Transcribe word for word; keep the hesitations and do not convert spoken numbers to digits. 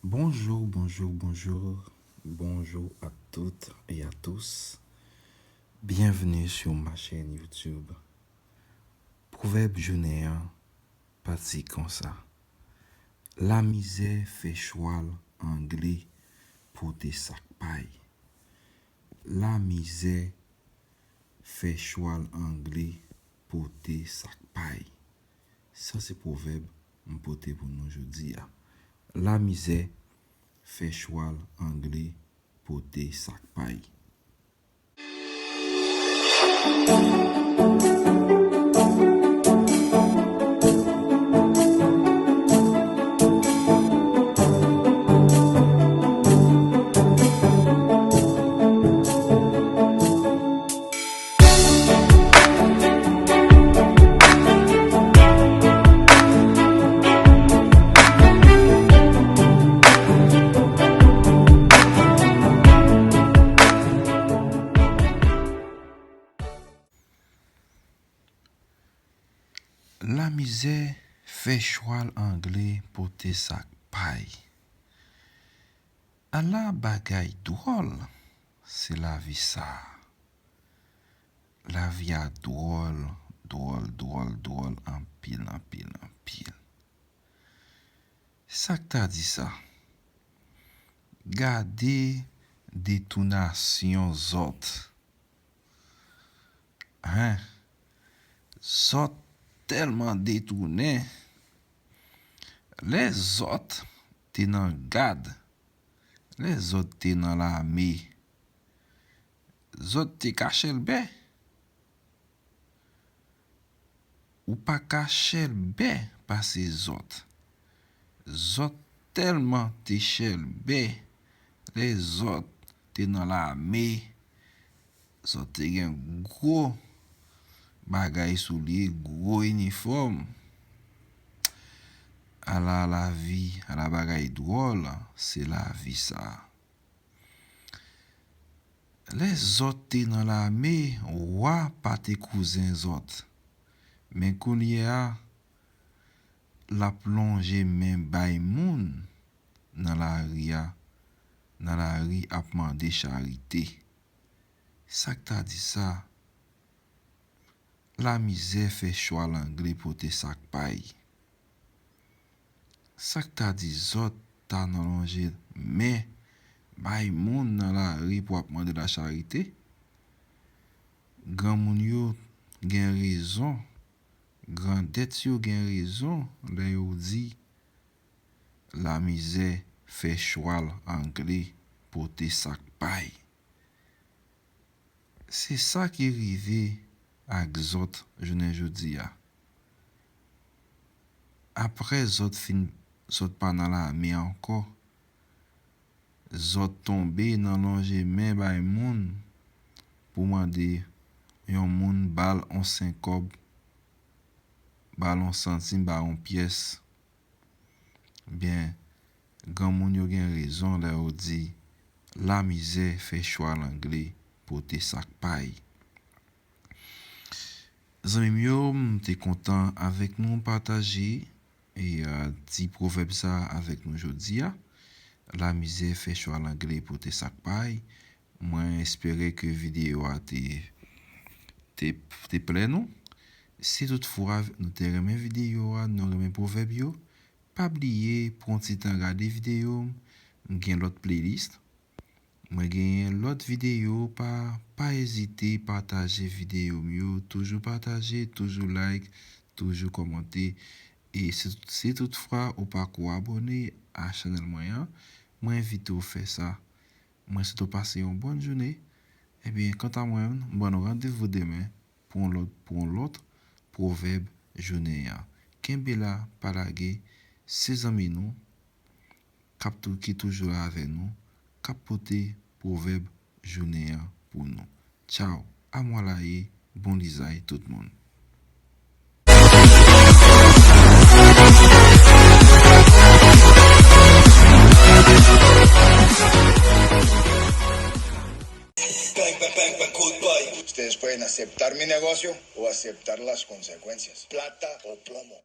Bonjour, bonjour, bonjour. Bonjour à toutes et à tous. Bienvenue sur ma chaîne YouTube. Pwovèb jounen an pati konsa. Lamizè fè chwal angle pote sak pay. Lamizè fè chwal angle pote sak pay. Sa se pwovèb m pote pou nou jodi a. Lamizè fè chwal angle pote sak pay. Lamizè fè chwal angle pote sak pay. Ala bagay dwòl, se lavi sa a. Lavi a dwòl, dwòl, dwòl, dwòl, anpil, anpil, anpil. Sa k ta di sa? Gade detounasyon zòt. Hen, zòt tèlman detounen. Lè zòt te nan gad, lè zòt te nan lame, zòt te ka chèlbè. Ou pa ka chèlbè pase zòt. Zòt tèlman te chèlbè lè zòt te nan lame. Zòt te gen gwo bagay sou li, gwo inifòm. Ala lavi, ala bagay dwòl, se lavi sa. Lè zòt te nan lame, wa pa te kouzen zòt. Men kounye a, l ap lonje men bay moun nan lari a, nan lari ap mande charite. Sa k ta di sa? Lamizè fè chwal angle pote sak pay. Sa k ta di zòt ta nan lonje men bay moun nan lari pou ap mande lacharite? Granmoun yo gen rezon, grandèt yo gen rezon lè yo di, lamizè fè chwal angle pote sak pay. Se sa ki rive ak zòt jounen jodi a. Apre zòt fin, zòt pa nan lame ankò, zòt tonbe nan lonje men bay moun pou mande yon moun ba l yon senk kòb, ba l yon santim, ba l yon pyès. Byen, granmoun yo gen rezon lè yo di, lamizè fè chwal angle pote sak pay. Zanmi m yo, m te kontan avèk nou pataje e, a, ti pwovèb sa avèk nou jodi a. Lamizè fè chwal angle pote sak pay. Mwen espere ke videyo a te, te, te plè nou. Si toutfwa nou te renmen videyo a, nou renmen pwovèb yo, pa bliye pran ti tan gade videyo m. M gen lòt playlist. Mwen genyen lòt videyo, pa, pa ezite pataje videyo m yo. Toujou pataje, toujou like, toujou kòmante. E si, si toutfwa ou pako abòne a chanèl mwen an, mwen envite w fè sa. Mwen swete w pase yon bòn jounen. Ebyen, kanta mwen, m ban nou randevou demen pou yon lòt, pou yon lòt pwovèb jounen an. Kenbe la, pa lage, se zanmi nou k ap tou, ki toujou la avè nou, k ap pote pwovèb jounen an pou nou. Tchaw, amwalaye, bon lizay tout moun. Bang, bang, bang, bang, good boy. Ustedes pueden aceptar mi negocio o aceptar las consecuencias. Plata o plomo.